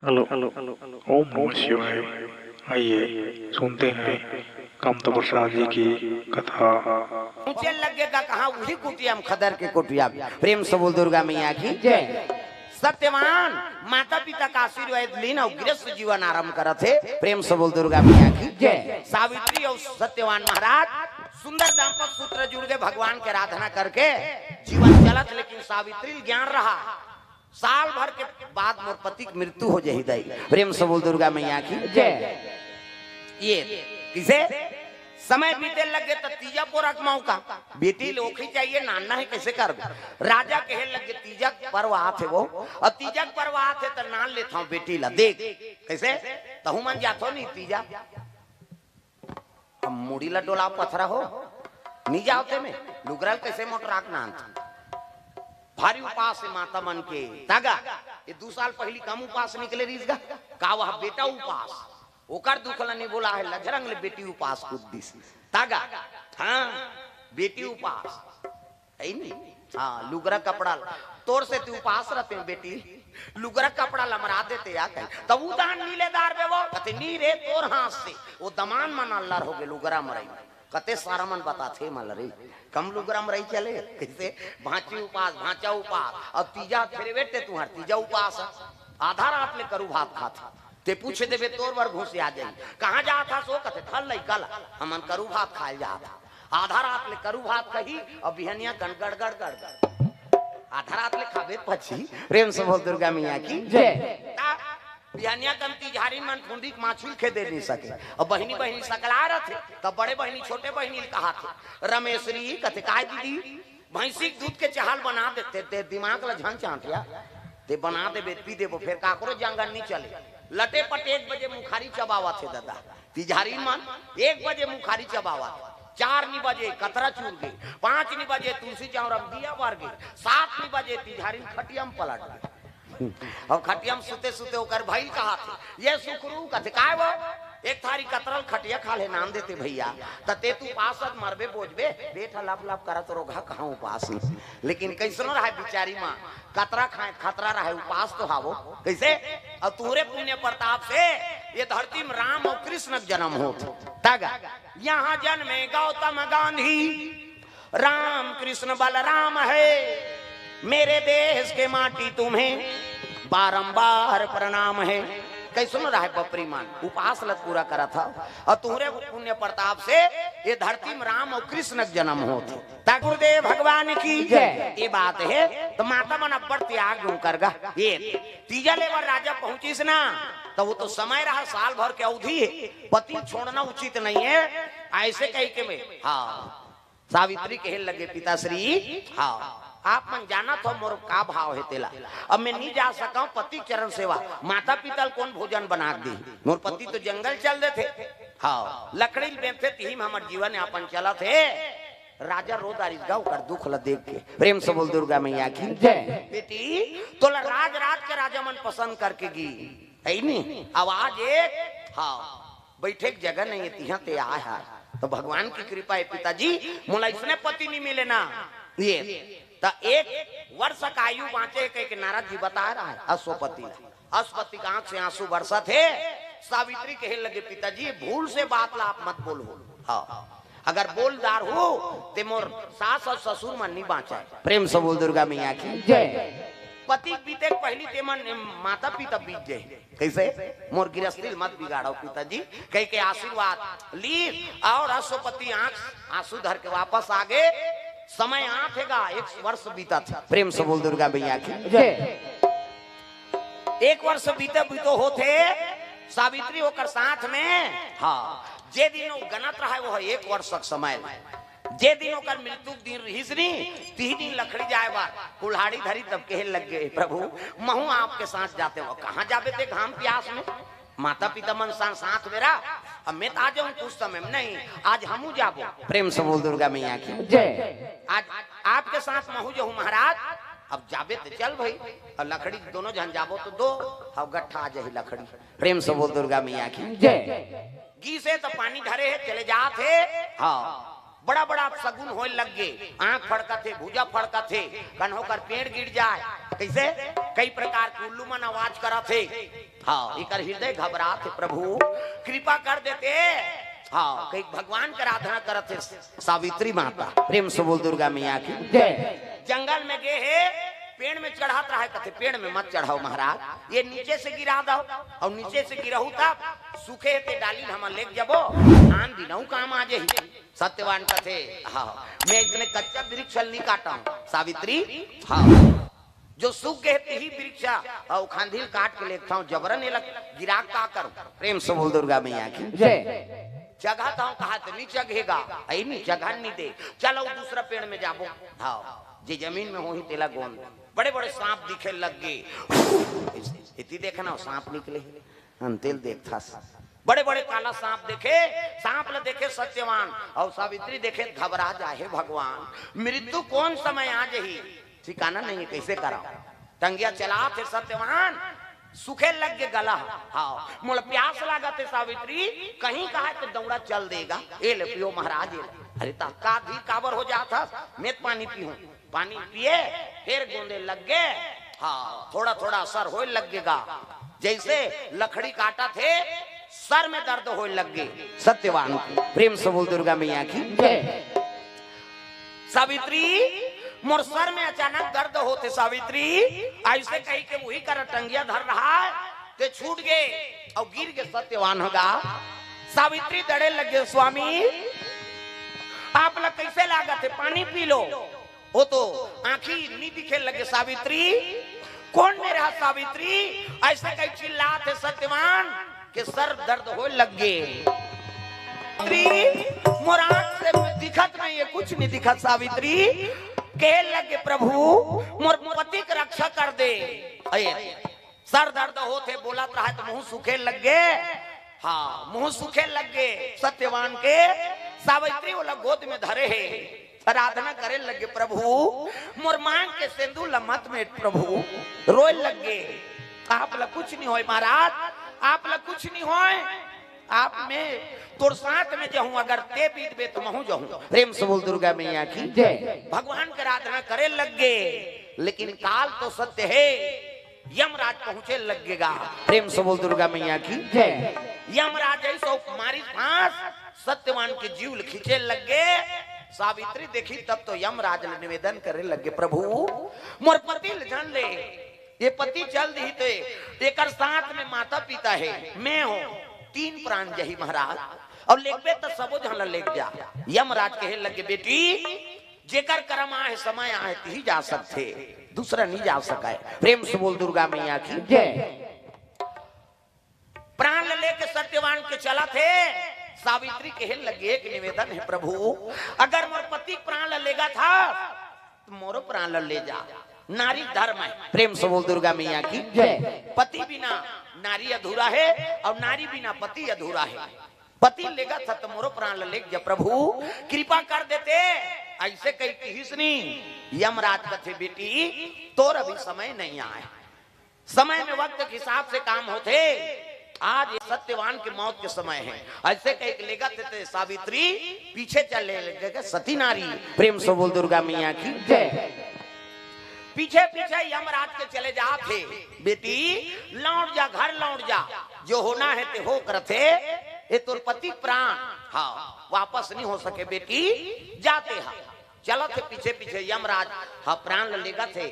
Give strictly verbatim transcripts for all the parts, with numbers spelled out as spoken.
Hello. ओम नमः शिवाय। आइए, सुनते हैं कामता प्रसाद जी की कथा। पहुंचे लगे का कहा वही कुटिया में खदर के कुटिया में। प्रेम से बोल दुर्गा मैया की जय। सत्यवान माता पिता का आशीर्वाद लीन और गृहस्थ जीवन आरंभ करत हे। प्रेम से बोल दुर्गा मैया की जय। सावित्री और सत्यवान महाराज सुंदर दाम्पत्य सूत्र जुड़ के भगवान के आराधना करके जीवन चलत, लेकिन सावित्री ल ज्ञान रहा साल भर के बाद मोर पति के मृत्यु हो जाही दाई। प्रेम से बोल दुर्गा मैया की जय। ये किसे समय बीते लगे तो तीजा पोरा के मौका बेटी लोखी चाहिए, नाना है, कैसे करबे? राजा कहे लगे तीजा के पर्व आत हे वो, और तीजा के पर्व आत हे तो नान लेत हूँ बेटी ला, देख कैसे तहू मन जाथो नहीं तीजा। अब मुड़ी ला डोला पथरा हो, नहीं जावते में लुगरल कैसे मोटराक नान था। भारी उपास है माता मन के तागा। ये दू साल पहली कम उपास निकले रहीस गा का, वह बेटा उपास, ओकर दुख ला नहीं बोला है, लझरंग ले बेटी उपास कूद दिस तागा। हाँ, बेटी उपास है नहीं। हाँ, लुगरा कपड़ा ला। तोर से तू उपास रहते हो बेटी, लुगरा कपड़ा लमरा देते या कहीं तब उ दान नीले दार बे वो कथे नी रे तोर हाथ से। वो दमान मन अल्लर हो गए लुगरा मरई। कते सारा मन बताथे मल रे, कम लुगरा मरई चले। कैसे भांची उपास, भांचा उपास, अब तीजा फेरे बेटे तुहार तीजा उपास। आधा रात ले करू भात खाथे। ते पूछ देबे तोर बर घुस आ जाई, कहाँ जात हस? ओ कथे थल लइका ला, हमन करू भात खाए जात हन। आधा रात ले करू भात कही, और बिहनिया कन गड़गड़ गड़गड़। आधा रात ले खाबे पची। प्रेम से बोल दुर्गा मैया की जय। ता बिहनिया कन तिजहारी मन फुंदी के माछुल खे दे नहीं सके, और बहिनी बहिनी सकला रथे, तब बड़े बहिनी छोटे बहिनी ल कहा थे, रमेश्वरी कथे काय दीदी, भैंसी के दूध के चाहल बना देते, ते दिमाग ला झन चांटिया, ते बना देबे, पी देबो, फिर काकरो जंगल नहीं चले। लटे पटे एक बजे मुखारी चबावत हे दादा, तिजहारी मन एक बजे मुखारी चबावत, चार नी बजे कतरा चूर गे, पाँच नी बजे तुलसी चौरा में दिया बर गे, सात नी बजे तिजहारी खटिया में पलट गे। अब खटिया में सुते सुते ओकर भइल कहा थे, ये सुखरू कथे काय वो, एक थारी कतरल खटिया खा ले नाम देते भैया, त ते तू पासत मरबे बोझबे, बेटा लप लप करत रोगा कहाँ उपास नहीं। लेकिन कैसनो रहे बिचारी माँ, कतरा खाए खतरा रहे उपास तो हावो। कैसे? और तुहरे पुण्य प्रताप से ये धरती में राम और कृष्ण के जन्म होत। तागा यहाँ जन्मे गौतम गांधी, राम कृष्ण बलराम है, मेरे देश के माटी तुम्हें बारंबार प्रणाम है। कैसनो रहे बपरी मान उपास लत पूरा करा था, और तुहरे पुण्य प्रताप से ये धरती में राम और कृष्ण के जन्म होत। ता गुरुदेव भगवान की जय। ये बात है तो माता मन अब्बड़ त्याग क्यों कर गा। ये तीजा लेवर राजा पहुंचिस ना, तो वो तो समय रहा, साल भर के अवधि है, पति छोड़ना उचित नहीं है। ऐसे कही के में हाँ सावित्री कहे लगे पिताश्री, हाँ आप मन जानत हो मोर का भाव है तेला, अब मैं नहीं जा सका हूँ पति चरण सेवा, माता पिता ल कौन भोजन बना के दी, मोर पति तो जंगल चल देते। हाँ लकड़ी ल बेचते तिही में हमर जीवन यापन चलत है। राजा रो दारिस गा ओकर दुख ल देख के। प्रेम से बोल दुर्गा मैया की जय। बेटी तोला राज राज के राजा मन पसंद करके गी है नी, आवाज एक हाँ बैठे के जगह नहीं है, तिहा ते आए है। तो भगवान की कृपा है पिताजी, मोला इसने पति नहीं मिले ना। ये तो एक वर्ष का आयु बांचे कह के नारद जी बता रहा है अश्वपति ला। अश्वपति का आंख से आंसू बरसत है। सावित्री कहे लगे पिताजी भूल से बात ला आप मत बोलो। हाँ अगर बोल डार हो ते मोर सास और ससुर मन नहीं बांचा। प्रेम से बोल दुर्गा मैया की जय। पति बीते के पहली ते मन माता पिता बीत जाए। कैसे? मोर गिरस्ती ल मत बिगाड़ो पिताजी, कह के आशीर्वाद ली और अश्वपति आंख आंसू धर के वापस आ गए। समय आथे गा, एक वर्ष बीतत। प्रेम से बोल दुर्गा मैया की जय। एक वर्ष बीते बीतो होथे सावित्री ओकर साथ में। हाँ जे दिन वो गनत रहे वो एक वर्ष तक समय। जे दिन ओकर मृत्यु के दिन रहिस नी, तिही दिन लकड़ी जाए बर कुल्हाड़ी धरी तब कहे लग गए, प्रभु महू आपके साथ जाते हो। कहाँ जाबे ते घाम प्यास में? माता पिता मन सा-, साथ में रहा, अब मैं तो आ जाऊं कुछ समय में। नहीं, आज हमू जाबो। प्रेम से बोल दुर्गा मैया की जय। आज आपके साथ महू जाऊं महाराज। अब जाबे तो चल भाई, और लकड़ी दोनों झन जाबो तो दो, और गट्ठा आ जाही लकड़ी। प्रेम से बोल दुर्गा मैया की जय। गीसे तो पानी धरे है चले जात है। हाँ बड़ा बड़ा सगुन होए लग गे। आंख फड़कत हे, भुजा फड़कत हे, कन्हो कर पेड़ गिर जाए, कइसे? कई प्रकार के उल्लू मन आवाज करत हे। हाँ, एकर हृदय घबरात हे, प्रभु कृपा कर देते। हाँ, कई भगवान के आराधना करत हे, सावित्री माता। प्रेम से बोल दुर्गा मैया की। जय। जंगल में गे हे, पेड़ में चढ़त रहे, कथे, "पेड़ में मत चढ़ाओ महाराज, ये नीचे से गिरा दो, अउ नीचे से गिरहू तब सूखे हे ते डाली ल हमन लेग जबो, आन दिनऊ काम आ जही।" सत्यवान कथे, "हाँ, मैं इतने कच्चा वृक्ष ल नहीं काटा हूँ सावित्री, हाँ, जो सूख गए तिही वृक्ष, हाँ, खांधी ल काट के लेगथंव, जबरन एला गिरा का करूँ?" प्रेम से बोल दुर्गा मैया की। जय। चघत हंव कहा त नहीं चघेगा, अई नहीं चघन नहीं दे, चलो दूसरा पेड़ में जाबो, हाँ, जे जमीन में होही तेला गोंद। बड़े बड़े सांप दिखे लग गे, इति देखना सांप निकले, अंतेल देखथस। बड़े बड़े काला सांप देखे, सांप ल देखे सत्यवान, अउ सावित्री देखे त घबरा जाए, "हे भगवान, मृत्यु कौन समय आ जही, ठिकाना नहीं है, कइसे करंव?" टंगिया चलात हे सत्यवान, सूखे लग गे गला। हाँ, "मोला प्यास लागत हे सावित्री, कहीं कहा तो दौड़ा चल देगा, ए ले पियो महाराज, ए ले।" "अरे ता का धीर काबर हो जात हस, मैं त पानी पीहूं।" पानी पिए, फेर गोंदे लग गे। हाँ, थोड़ा थोड़ा असर होए लग गेगा। जैसे लकड़ी काटत हे, सर में दर्द होए लग गे। सत्यवान की। प्रेम से बोल दुर्गा मैया की। जय। "सावित्री, मोर सर में अचानक दर्द होत हे सावित्री।" अइसे कहि के उही करा टंगिया धर रहा हे, ते छूट गे अउ गिर गे सत्यवान ह गा। सावित्री दड़े लग गे, "स्वामी, आप ला कइसे लागत हे, पानी पी लो।" वो तो आंखी नी दिखे लगे, "सावित्री, कौन मेरे हाथ सावित्री?" अइसे कहि चिल्लात हे सत्यवान के सर दर्द होए लग गे। "सावित्री, मोर आंख से दिखत नहीं है, कुछ नहीं दिखत सावित्री।" कहे लगे, "प्रभु, मोर पति के रक्षा कर दे।" अये, सर दर्द होत हे, बोलत रहा त मुंह सूखे लग गे। हाँ, मुंह सूखे लग गे सत्यवान के। सावित्री ओला गोद में धरे हे, आराधना करे लग गे, "प्रभु, मोर मांग के सेंदूर ला मत मेट प्रभु।" रोए लग गे, "आप ला कुछ नहीं होय महाराज, आप ला कुछ नहीं होय। आप में तोर साथ में जहूं, अगर ते बीतबे तो महूं जहूं।" प्रेम से बोल दुर्गा मैया की। जय। भगवान के आराधना करे लग गे, लेकिन काल तो सत्य हे, यमराज पहुंचे लग गेगा। प्रेम से बोल दुर्गा मैया की। जय। यमराज ऐसो मारी फांस, सत्यवान के जीव ल खींचे लग गे। सावित्री देखी तब तो यमराज ल निवेदन करे लग गे, "प्रभु, मोर पति ल झन ले, ये पति चल दिही ते एकर साथ में माता पिता हे, मैं हों, तीन प्राण जही महाराज, अउ लेगबे त सबो झन ल लेग जा।" यमराज कहे लग गे, "बेटी, जेकर करम आहे, समय आहे, तिही जा सकथे, दूसरा नहीं जा सकय।" प्रेम से बोल दुर्गा मैया की। जय। प्राण ल लेके सत्यवान के चलत हे। सावित्री कहे लगे, "एक निवेदन हे प्रभु, अगर मोर पति के प्राण ल लेगत हस, त मोरो प्राण ल ले जा, नारी धर्म हे।" प्रेम से बोल दुर्गा मैया की। जय। पति बिना नारी अधूरा हे अउ नारी बिना पति अधूरा हे। पति लेगत हस त मोरो प्राण ल लेग जा प्रभु, कृपा कर देते। अइसे कहि किहिस नी। यमराज कथे, "बेटी, तोर अभी समय नहीं आय, समय में वक्त के हिसाब से काम होथे। आज ये सत्यवान के मौत के समय हे।" अइसे कहि के लेगत हे ते सावित्री पीछे चले लगे, सती नारी। प्रेम से बोल दुर्गा मैया की। जय। पीछे पीछे यमराज के चले जात हे, "बेटी, लौट जा, घर लौट जा, जो होना हे ते हो करथे, ये तोर पति प्राण, हाँ, वापस नहीं हो सके बेटी, जाते हा।" चलत हे पीछे पीछे यमराज, हाँ, प्राण ल लेगत हे,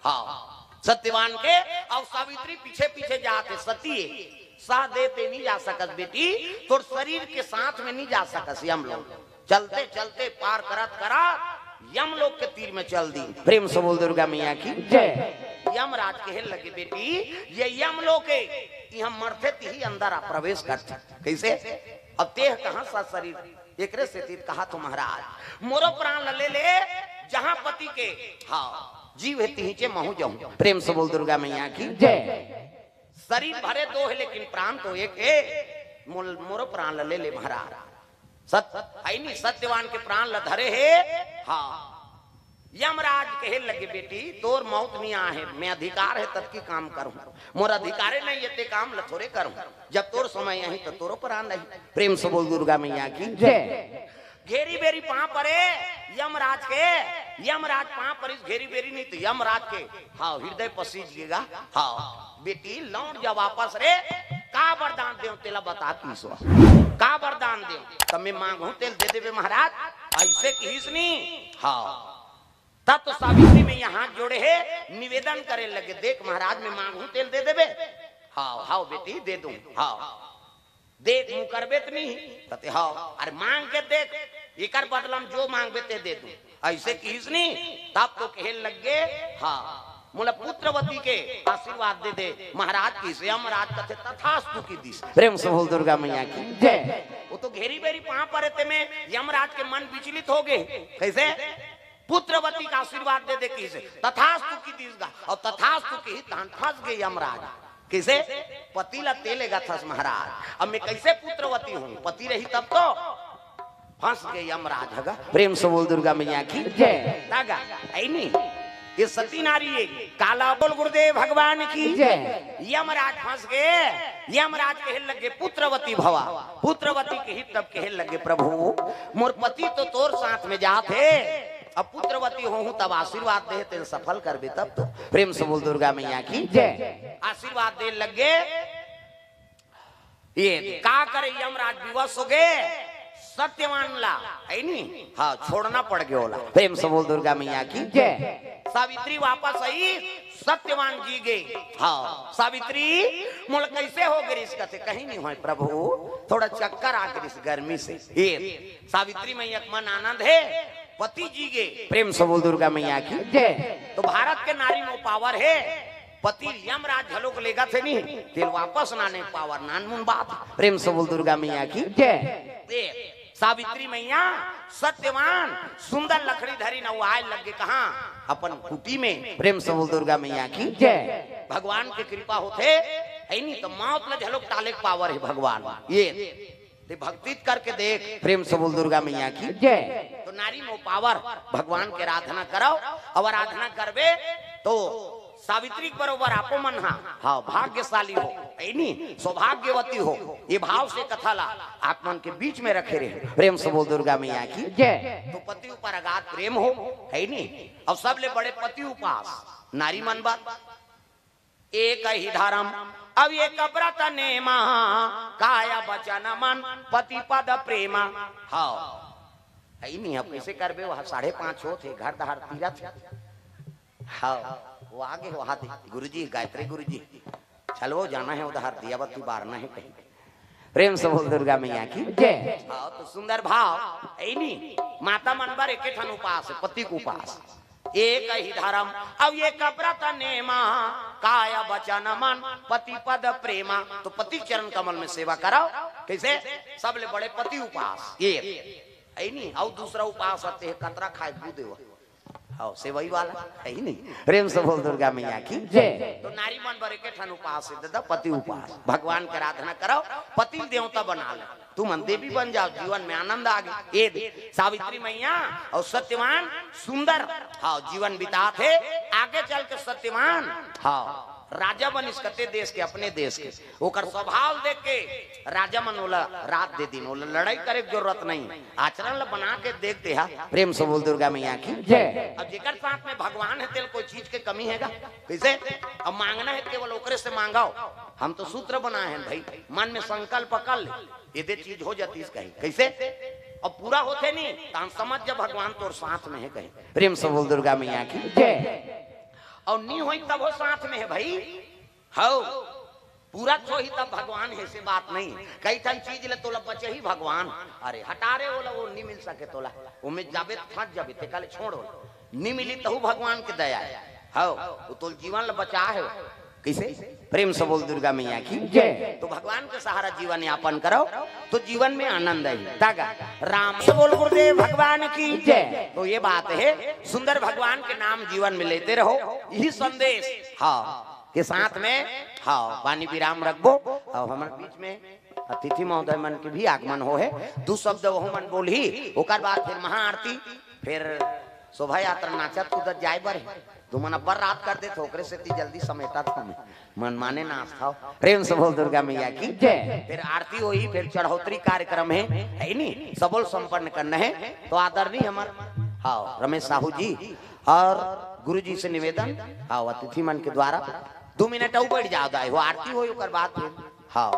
हाँ, सत्यवान के, अउ सावित्री पीछे पीछे जात हे, सती हे, साथ देते नहीं जा सकस बेटी, तोर शरीर के साथ में नहीं जा सकस यम लोग। चलते चलते पार करत करत यम लोक के तीर में चल दी। प्रेम से बोल दुर्गा मैया की। जय। यमराज कहे लगे, "बेटी, ये यम लोक हे, इहाँ मरथे तिही अंदर आ प्रवेश करथे।" कइसे? अब तेह कहाँ सा शरीर, एकरे सेती कहा तो महाराज, "मोरो प्राण ल ले ले, जहाँ पति के, हाँ, जीव हे तिहीचे महूं जाहूं।" प्रेम से बोल दुर्गा मैया की। जय। शरीर भरे दो हे, लेकिन प्राण तो एक हे। मोल-, मोरो प्राण ल ले ले महाराज। सत-, हे नी, सत्यवान के प्राण ल धरे हे। हाँ। यमराज कहे लगे, "बेटी, तोर मौत नहीं आहे, मैं अधिकार हे तब की काम करूं। मोर अधिकारे नहीं हे, ते काम ल थोरे करूं। जब तोर समय आही, त तोरो प्राण नहीं।" प्रेम से बोल दुर्गा मैया की। जय। घेरी बेरी पांव परे यमराज के। यमराज पांव परिस घेरी बेरी नहीं तो यमराज के। हाँ, हृदय पसीज गेगा। हाँ, बेटी लौट जा वापस रे। का वरदान देव तेला बता किहिस। का वरदान देव? त मैं मांगहूं तेला दे देबे महाराज, अइसे किहिस नी। हाँ, तब तो सावित्री मैया हाथ जोड़े हे, निवेदन करे लगे, देख महाराज, मैं मांगहूं तेला दे देबे। हाँ हाँ बेटी, दे दूं। हाँ, देख मुकरबे त नहीं। कथे हाँ, अरे मांग के देख, एकर बदला में जो मांगबे ते दे दूं, अइसे किहिस नी। तब तो कहे लगे, हाँ, मोला पुत्रवती के आशीर्वाद दे दे महाराज। किहिस यमराज? कथे तथास्तु किहिस। प्रेम से बोल दुर्गा मैया की जय। वो तो घेरी बेरी पांव परे ते में यमराज के मन विचलित हो गे। कइसे? पुत्रवती का आशीर्वाद दे दे किहिस, तथास्तु किहिस गा। अउ तथास्तु किहिस तहान फंस गे यमराज। कइसे? पति ला ते लेगथस महाराज, अब मैं कइसे पुत्रवती होहूं? पति रही तब तो। फंस गे यमराज ह गा। प्रेम से बोल दुर्गा मैया की जय। तागा, अइनी, ये सती नारी हे। काला बोल गुरुदेव भगवान की जय। यमराज फंस गे, यमराज कहे लगे पुत्रवती भवा। पुत्रवती किहिस तब कहे लगे, प्रभु, मोर पति तो तोर साथ में जात हे, अब पुत्रवती होहूं तब आशीर्वाद दे, तेला सफल करबे तब तो। प्रेम से बोल दुर्गा मैया की जय। आशीर्वाद दे लगे। ये का करे, यमराज विवश हो गे। सत्यवान ला, हे नी? हाँ, छोड़ना पड़ गे ओला। प्रेम से बोल दुर्गा मैया की जय। सावित्री वापस आइस, सत्यवान जी गे। हाँ, सावित्री, मोला कइसे हो गे रिहिस? कथे कहीं नहीं होय प्रभु, थोड़ा चक्कर आ गे रिहिस गर्मी से। ये सावित्री मैया के मन आनंद हे, पति जी गे। प्रेम से बोल दुर्गा मैया की जय। तो भारत के नारी म पावर हे, पति यमराज घलोक लेगथे नी, तेला वापस लाने पावर नानमुन बात। प्रेम से बोल दुर्गा मैया की जय। ए, सावित्री मैया सत्यवान सुंदर लकड़ी धरिन अउ आय लगे कहां? अपन कुटी में। प्रेम से बोल दुर्गा मैया की जय। भगवान के कृपा होथे, हे नी, त मौत ला घलोक टाले के पावर हे भगवान। ये ते भक्ति करके देख, प्रेम से बोल दुर्गा मैया की जय। तो नारी म पावर, भगवान के आराधना करव, अउ आराधना करबे तो सावित्री के बरोबर आपो मन हा, हाँ, भाग्यशाली हो, हे नी, सौभाग्यवती हो। ये भाव से कथा ला आप मन के बीच में रखे रहे। प्रेम से बोल दुर्गा मैया की जय। तो पति ऊपर अगाध प्रेम हो, हे नी, अउ सबले बड़े पति उपास नारी मन बर। एक ही धर्म, अब एक व्रत नेमा, काय वचन मन पति पद प्रेमा। हाँ, हे नी, अब कइसे करबे, वहां साढ़े पांच होत हे, घर डहर तीरथ। हाँ, वो आगे, वहां दे, गुरुजी, गायत्री गुरुजी, चलो, जाना हे उधर, दिया बत्ती बारना हे कहीं। प्रेम से बोल दुर्गा मैया की जय। हाँ, तो सुंदर भाव, हे नी, माता मन बर एके ठन उपास हे, पति के उपास। एक ही धर्म, अब एक व्रत नेमा, काय वचन मन पति पद प्रेमा। तो पति चरण कमल में सेवा करव। कइसे? सबले बड़े पति उपास। ये, हे नी, अउ दूसरा उपास आथे, कतरा खाय, बू देवा। हाँ, सेवई वाला, हे नी? प्रेम से बोल दुर्गा मैया की जय। तो नारी मन बर एके ठन उपास हे, ददा, पति उपास। भगवान के आराधना करव, पति देवता बना ले। तुमन देवी बन जाव, जीवन में आनंद आ गे। ए दे, सावित्री मैया अउ सत्यवान सुंदर, हाँ, जीवन बितात हे। आगे चल के सत्यवान, हाँ, राजा बनिस, कते देश के, अपने देश के। ओकर स्वभाव देख के राजा मन ओला रात दे दिन, ओला लड़ाई करे के जरूरत नहीं, आचरण ला बना के देख दे हा। प्रेम से बोल दुर्गा मैया की जय। अब जेकर साथ में भगवान हे, तेला कोई चीज के कमी हे गा? कइसे? अब मांगना हे, केवल ओकरे से मांगव। हम तो सूत्र बनाए हन भाई, मन में संकल्प कर ले, एदे चीज हो जातिस कहीं। कइसे? अब पूरा होथे नी, त हम समझ जा भगवान तोर साथ में हे कहीं। प्रेम से बोल दुर्गा मैया की जय। अउ नी होई तभो साथ में हे भाई। हव, पूरा होही तब भगवान हे, से बात नहीं। कई ठन चीज ले तोला बचही भगवान। अरे हटा रे, ओला, वो नी मिल सके तोला, ओमे जाबे त फंस जाबे, ते काले छोड़ ओला। नी मिली तहू भगवान के दया हे। हव, वो तोर जीवन ला बचा हे। कइसे? प्रेम से बोल दुर्गा मैया की जय। तो भगवान के सहारा जीवन यापन करव, तो जीवन में आनंद आही। तागा, राम से बोल गुरुदेव भगवान की जय। तो ये बात हे, सुंदर भगवान के नाम जीवन में लेते रहो, यही संदेश। हाँ, के साथ में, हाँ, वाणी विराम रखबो। अब हमर बीच में अतिथि महोदय मन के भी आगमन होहे, दू शब्द ओहू मन बोलही, ओकर बाद फिर महाआरती, फिर शोभा यात्रा नाचत कूदत जाए बर हे। तुमन अब्बड़ रात कर देथो, ओकरे सेती जल्दी समेटत हंव मैं। मन माने नाचथव। प्रेम से बोल दुर्गा मैया की। जय। फिर आरती होही, फिर चढ़ोतरी कार्यक्रम हे, हे नी? सबो ल संपन्न करना हे। तो आदरणीय हमर, हाँ, रमेश साहू जी और गुरु जी से निवेदन, हाँ, अतिथि मन के द्वारा दू मिनट अउ बैठ जाव दाई हो, आरती होही, ओकर बाद फिर, हाँ,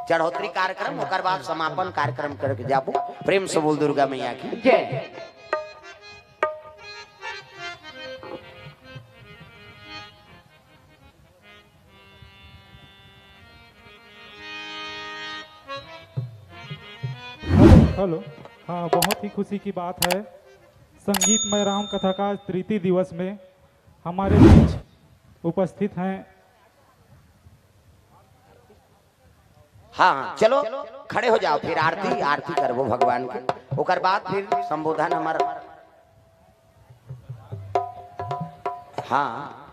चढ़ोतरी कार्यक्रम, ओकर बाद समापन कार्यक्रम करके जाबो। प्रेम से बोल दुर्गा मैया की। जय। Hello, hello. हाँ, बहुत ही खुशी की बात है, संगीतमय राम कथा का तृतीय दिवस में हमारे बीच उपस्थित हैं। हाँ, चलो, खड़े हो जाव, फिर आरती, आरती करबो भगवान के, ओकर बाद फिर संबोधन हमर। हाँ,